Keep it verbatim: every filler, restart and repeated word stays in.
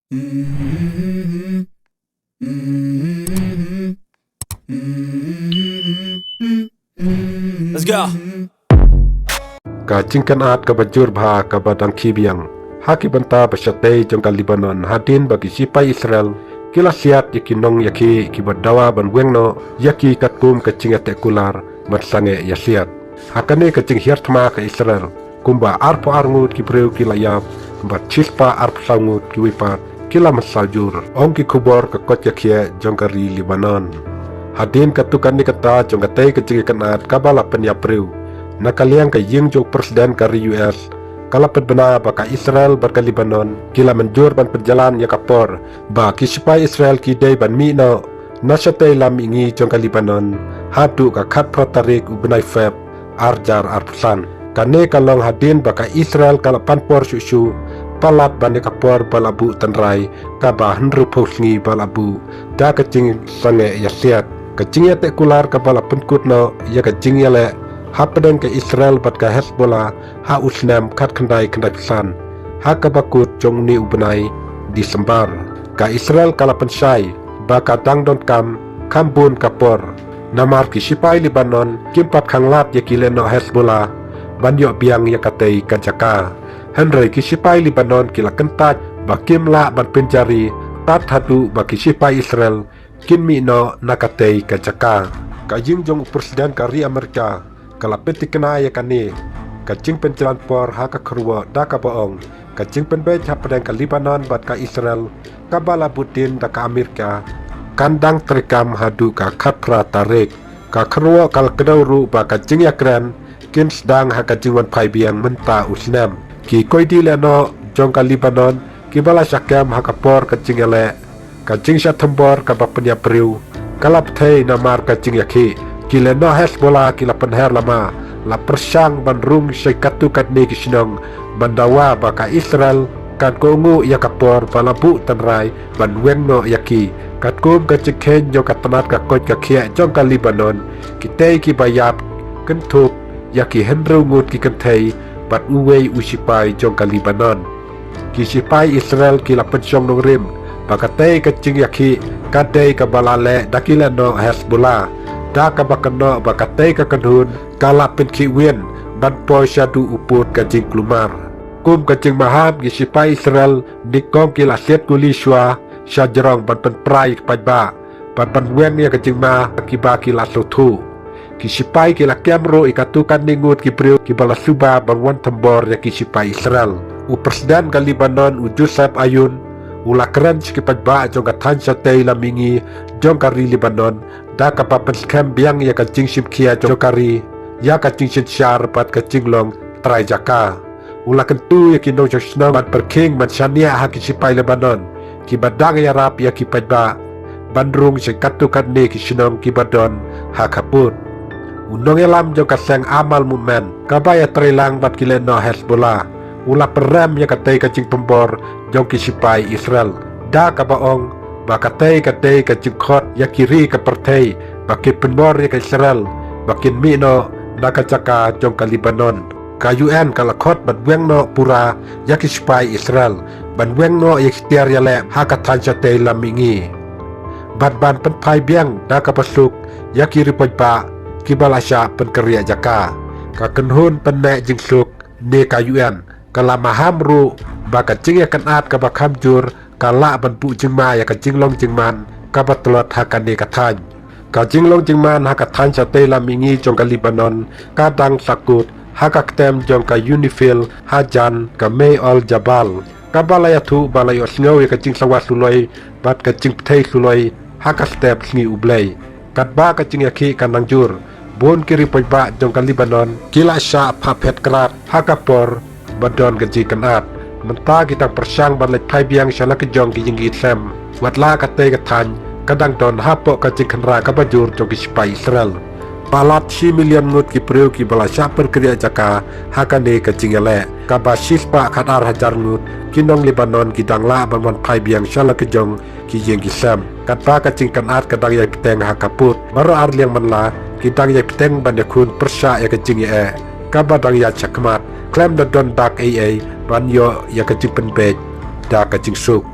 Let's go. Ka jingkynad kaba jur bha kaba dang khie biang ha ki bynta ba shatei jong ka Lebanon hadien ba ki sipai Israel ki la siat ïa ki nongïakhih kiba dawa ban weng noh ïa ki katkum ka jingïateh kular ban sangeh ïa siat. Ha kane ka jinghiar thma ka Israel, kumba arphew ar ngut ki briew ki la ïap bad shispah arphew saw ngut kiwei pat ki la mynsaw jur, ong ki khubor ka koit ka khiah jong ka ri Lebanon. Hadien katto katne kynta jong katei ka jingïakynad kaba la pynïap briew, na ka liang ka ïing jong u President ka ri U S ka la pynbna ba ka Israel bad ka Lebanon ki la mynjur ban pynjlan ïa ka por ba ki sipai Israel ki dei ban mih noh na shatei lam mihngi jong ka Lebanon haduh ka khatphra tarik u bnai Feb ar hajar arphew san. Kane ka long hadien ba ka Israel ka la pan por shuh shuh palat ban ïa ka por ba la buh tynrai kaba hynriewphew sngi ba la buh da ka jingsangeh ïa siat. Ka jingïateh kular kaba la pynkut noh ïa ka jingïaleh hapdeng ka Israel bad ka Hezbollah ha u snem khatkhyndai khyndaiphew san ha kaba kut jong une u bnai December. Ka Israel ka la pynshai ba ka dang donkam kham bun ka por, namar ki sipai Lebanon kim pat khanglad ïa ki lehnoh Hezbollah ban ïoh biang ïa katei ka jaka. Hynrei ki sipai Lebanon ki la kyntait ba kim lah ban pynjari tad haduh ba ki sipai Israel kin mih noh na katei ka jaka. Ka ïing jong u President ka ri Amerika ka la pynthikna ïa kane ka jingpynjlan por ha ka kyrwoh da kaba ong ka jingpynbeit hapdeng ka Lebanon bad ka Israel kaba la buddien da ka Amerika kan dang treikam haduh ka khatphra tarik. Ka kyrwoh ka la kdew ruh ba ka jingïakren kin sdang ha ka jingwan phai biang mynta u snem. Ki koidi lehnoh jong ka Lebanon kiba la shah kem ha ka por ka jingïaleh, ka jingshah thombor kaba pynïap briew ka la pynthei namar ka jingïakhih. Ki lehnoh Hezbollah ki la pynher lama, la pyrshang ban rung sha katto katne ki shnong ban dawa ba ka Israel kan kohnguh ïa ka por ba la buh tynrai ban weng noh ïa ki. Katkum ka jingkheiñ jong ka tnat ka koit ka khiah jong ka Lebanon, kitei kiba ïap kynthup ïa ki hynriew ngut ki kynthei bad uwei u sipai jong ka Lebanon. Ki sipai Israel ki la pynshong nongrim ba katei ka jingïakhih ka dei kaba la leh da ki lehnoh Hezbollah, da kaba kynnoh ba katei ka kynhun ka la pynkhih win ban poi shaduh u pud ka jingkulmar. Kum ka jingmaham, ki sipai Israel nyngkong ki la siat kuli shuwa sha jrong ban pynpra ïa ki paidbah bad ban weng ïa ka jingma kiba ki la sngewthuh. Ki sipai ki la kem ruh ïa katto katne ngut ki briew kiba la suba ban wan thombor ïa ki sipai Israel. U President ka Lebanon u Joseph Aoun u la kren sha ki paidbah jong ka thaiñ shatei lam mihngi jong ka ri Lebanon da kaba pynskhem biang ïa ka jingshim khia jong ka ri ïa ka jingsynshar bad ka jinglong trai jaka. U la kyntu ïa ki nongshong shnong ban pyrkhing ban shaniah ha ki sipai Lebanon kiba dang ïarap ïa ki paidbah ban rung sha katto katne ki shnong kiba don ha ka pud. U nongïalam jong ka seng Amal Movement kaba ïatrei lang bad ki lehnoh Hezbollah u la pynrem ïa katei ka jingthombor jong ki sipai Israel da kaba ong ba katei ka dei ka jingkhot ïa ki ri ka pyrthei ba kin pynbor ïa ka Israel ba kin mih noh na ka jaka jong ka Lebanon. Ka U N ka la khot ban weng noh pura ïa ki sipai Israel, ban weng noh ïa ki tiar ïaleh ha ka thaiñ shatei lam mihngi bad ban pynphai biang da kaba suk ïa ki ri paidbah kiba la shah pynkynriah jaka. Ka kynhun pynneh jingsuk ne ka U N ka la maham ruh ba ka jingïakynad kaba kham jur ka lah ban buh jingma ïa ka jinglong jingman kaba tlot ha kane ka thaiñ. Ka jinglong jingman ha ka thaiñ shatei lam mihngi jong ka Lebanon ka dang sahkut ha ka ktem jong ka UNIFIL hajan ka May Al Jabal kaba la ïathuh ba la ïohsngew ïa ka jingsawa suloi bad ka jingpyrthei suloi ha ka step sngi U Blei. Katba ka jingïakhih ka nang jur, bun ki ri paidbah jong ka Lebanon ki la shah phah phet krad ha ka por ba don ka jingkynad. Mynta ki dang pyrshang ban leit phai biang sha la ki jong ki ïing ki sem, watla katei ka thaiñ ka dang don hapoh ka jingkhynra kaba jur jong ki sipai Israel. Palat shi million ngut ki briew kiba la shah pynkynriah jaka ha kane ka jingïaleh, kaba shispah khatar hajar ngut ki nong Lebanon ki dang lah ban wan phai biang sha la ki jong ki ïing ki sem. Katba ka jingkynad ka dang ïai bteng ha ka pud, baroh arliang manla ki dang ïai bteng ban ïakhun pyrshah ïa ka jingïaeh kaba dang ïaid shakhmat, khlem da don dak ei ei ban ïoh ïa ka jingpynbeit da ka jingsuk.